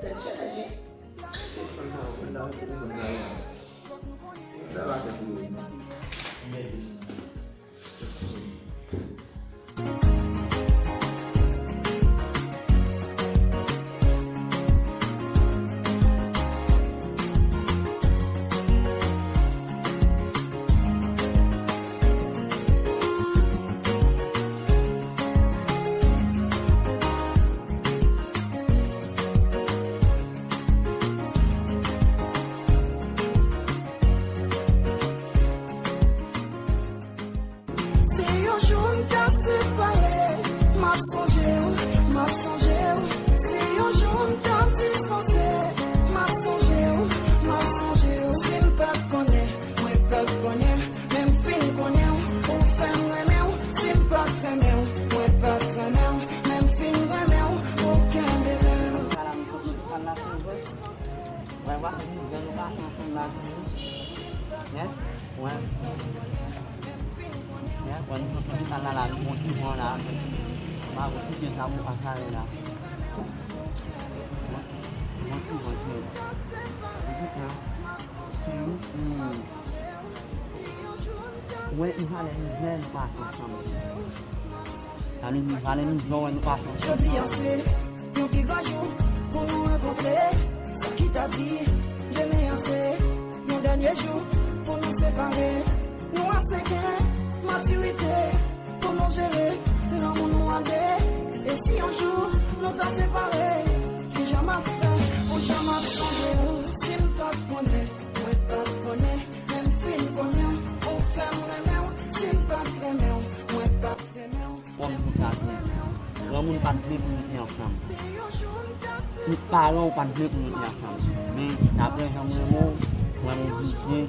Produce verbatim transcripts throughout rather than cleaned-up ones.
Tèt chaje. Se fanm sa yo konn nan, konn nan. Sa va fè pou yo. Si yon jou n ta separe, m ap sonje w, m ap sonje w. Si yon jou n ta dispanse, m ap sonje w, m ap sonje w. Si m pa t konnen, mwen pa t konnen, men m fin konnen w, ou fè m renmen w. Si m pa t renmen w, mwen pa t renmen w, men m fin renmen w, ou kenbe men m. Wè, wè, lè nou pase ansanm la, wi. Wè, wè. Wè, wè, nou ansanm nan la, nou bon ti van la. M pa konn ki jan sa pou pase la. Wè, bon ti van, ti van. Bon ti van. Hmm, hmm. Wè, li valè mizè nou pase ansanm. Sa vle di, li valè mizè wè nou pase ansanm. Jodi a se yon pi gran jou pou nou rankontre. Sa ki ta di, demen an se yon dènye jou pou nou separe. Nou ase gen matirite pou nou jere lanmou nou a de. E si yon jou nou ta separe, kijan m ap fè pou janm ap sonje w? Si m pa t konnen, mwen pa t konnen, men m fin konnen w, ou fè m renmen w. Si m pa t renmen w, mwen pa t renmen w. Kòm pou sa tou. Granmoun pa t vle pou nou te ansanm. Tout paran w pa t vle pou nou te ansanm. Men, daprè jan m renmen w, mwen m oblije,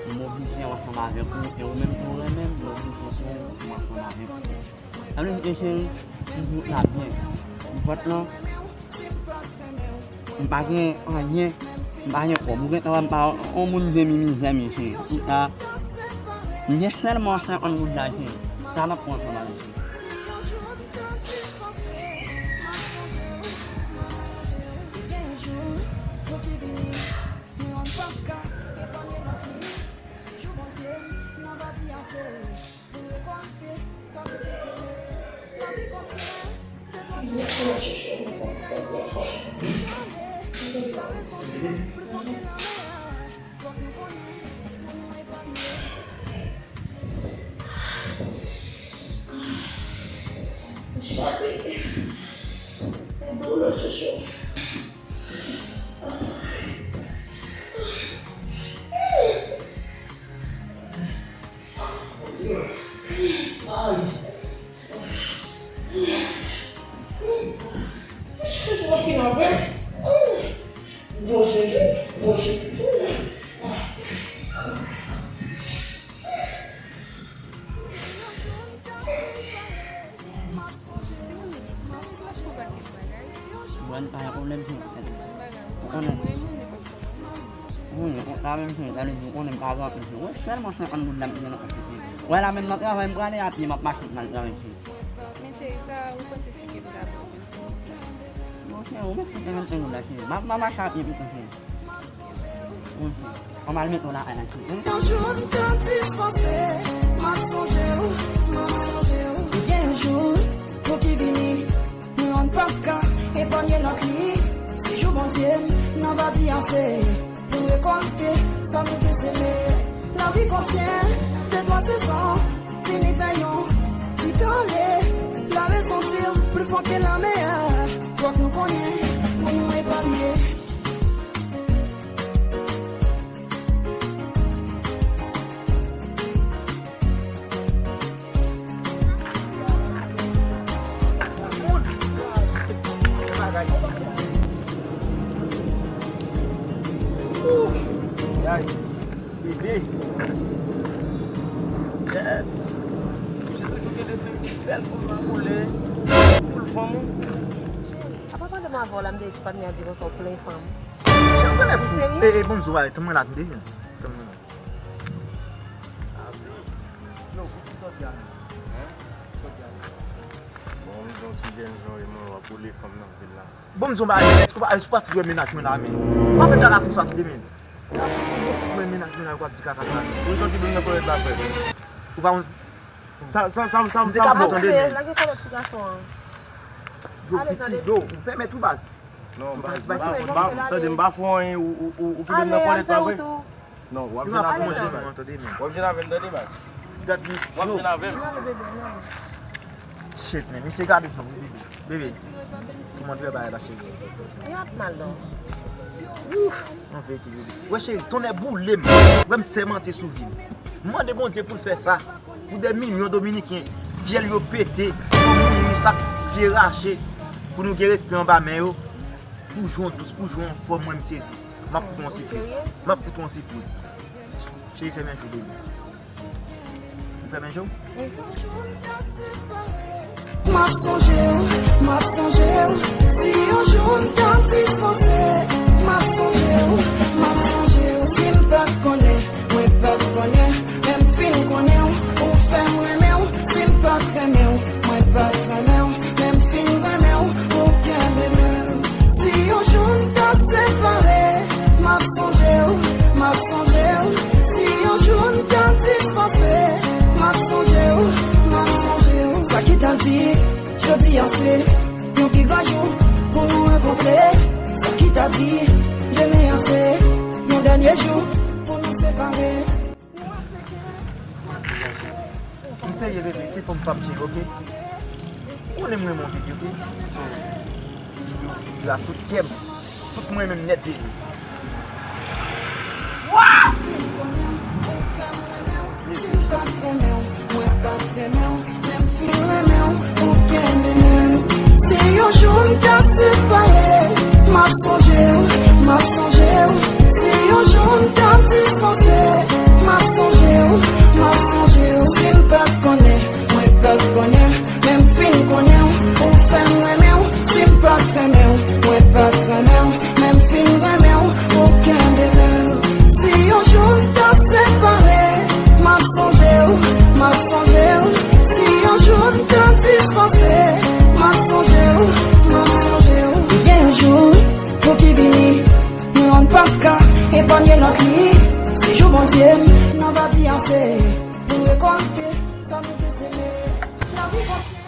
m oblije ansanm avèk ou, e ou menm tou renmen m, m oblije pou m ansanm avèk ou. Sa vle di, cheri, m di w la byen. M fèt lan, m pa gen anyen, m pa gen kòb. Ou gentan wè m pa yon moun vye mi mizè, mesye. Tout sa, m gen sèlman senkant goud la, cheri. Sa m ap pran ansanm avèk ou. Chape. Doulè chouchou. Ay. Bon Jezi, bon Jezi. Mwen pa gen pwoblèm sou ou konnen. Wi, ou pa menm sou ou konnen, ou konnen m pa gen anpil sou ou. Sèlman senkant goud la m gen nan pòch mwen. Wè la menm nan travay m prale a pye, m ap mache pou m al travay cheri. Men cheri, sa ou panse si ke m ta ba w? Bon cheri, ou mèt fè senkant goud la cheri. M ap, m ap mache a pye pito cheri. Ann al mete w lakay la cheri. Yon jou m t ap dispanse, m ap sonje w, m ap sonje w. Gen yon jou pou ki vini, nou youn p ap ka epanye lòt li. Si jou Bondye, n ava di ase pou rekòlte sa nou te seme. Lavi kontyen de twa sezon, vini fè yon ti tande. La raison tire plus fort que la mer. Fòk nou konnen pou nou epanye. Ouf! Yay! Bebe! Kèt! Misye toujou gen de se bèl fanm nan boule. Poul fanm ou. Apa pandan m avè w la, m te di patnè a di konsa w plen fanm. Jan w konnen fou. Ou serye? E, e, bon, m di w bagay, tann mwen la, tande. Tann mwen la. Yo, ou ki sòti a menm? Hein? Sòti a menm. Bon, m di yon ti jèn jan w ye, mwen, w ap boule fanm nan vil la. Bon, m di yon bagay, èske w pa, èske w pa fout wè mennaj mwen la, men? W pa fè kaka konsa, tande, men. W pa fout wè mennaj mwen la, w ap di kaka sa, men. Ou santi moun nan kòlèt la, frè? Ou pa konn sa, sa, sa, sa, m te sa, ka m tande, men. Lage kòlèt ti gason an. Yo, piti, yo, ou pèmèt ou, baz. Non, baz, baz, baz, tande, m pa fè anyen, ou, ou, ou, ou kite m nan kòlèt la, vre? Non, w ap jwenn avè m, tande, men. W ap jwenn avè m, tande, baz. Gad li. W ap jwenn avè m. Shit, men, misye gade sa, wi, bebe. Bebe, kòman w ap bay la, cheri? Li ap mal, non. Ouf, an verite, bebe. Wè, cheri, tonnè boule m. Wè, m sèmante sou vi m. M mande Bondye pou l fè sa pou de milyon Dominiken. Fyèl yo pete, pou moun sa, pye rache, pou nou gen respè anba men yo. Pou jwenn dous, pou jwenn fò, mwen m sezi. M ap fout ou yon sipriz. M ap fout ou yon sipriz. Cheri, fèmen je w, bebe. Ou fèmen je w? M ap sonje w, m ap sonje w. Si yon jou m ta dispanse, m ap sonje w, m ap sonje w. Si m pa t konnen, mwen pa t konnen, men m fin konnen w, ou fè m renmen w. Si m pa t renmen w, mwen pa t renmen w, men m fin renmen w, ou kenbe men m. Si yon jou n ta separe, m ap sonje w, m ap sonje w. Si yon jou n ta dispanse, m ap sonje w, m ap sonje w. Sa ki ta di, jodi a se yon pi gran jou pou nou rankontre. Sa ki ta di, demen an se yon dènye jou pou nou separe. M serye, bebe, se fanm p ap chanje, oke? Ou konnen m renmen w, bebe, oke? So, m di w a tout kè m, tout mwen menm nèt, bebe. Si m pa t renmen w, mwen pa t renmen w, men m fin renmen w, ou kenbe men m. Si yon jou n ta separe, m ap sonje w, m ap sonje w. Si yon jou n ta dispanse, m ap sonje w, m ap sonje w. Si m pa t konnen, mwen pa t konnen, men m fin konnen w, ou fè m renmen w. Si m pa t renmen w, mwen pa t renmen w, men m fin renmen w, ou kenbe men m. Si yon jou n ta separe, m ap sonje w, m ap sonje w. Si yon jou n ta dispanse, m ap sonje w, m ap sonje w. Gen yon jou pou ki vini, nou youn p ap ka epanye lòt li. Si jou Bondye m, n ava di ase pou rekòlte sa nou te seme. Lavi kontyen.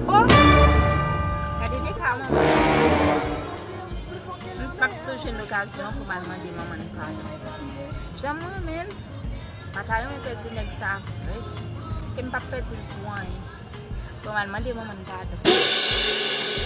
Oh! Gade de ka manman. M M ap toujou jwenn okazyon pou m al mande manman m padon. Jan m renmen l, m pa ta renmen pèdi nèg sa vre. Ke m p ap pèdi l pou anyen. Pou m al mande manman m padon.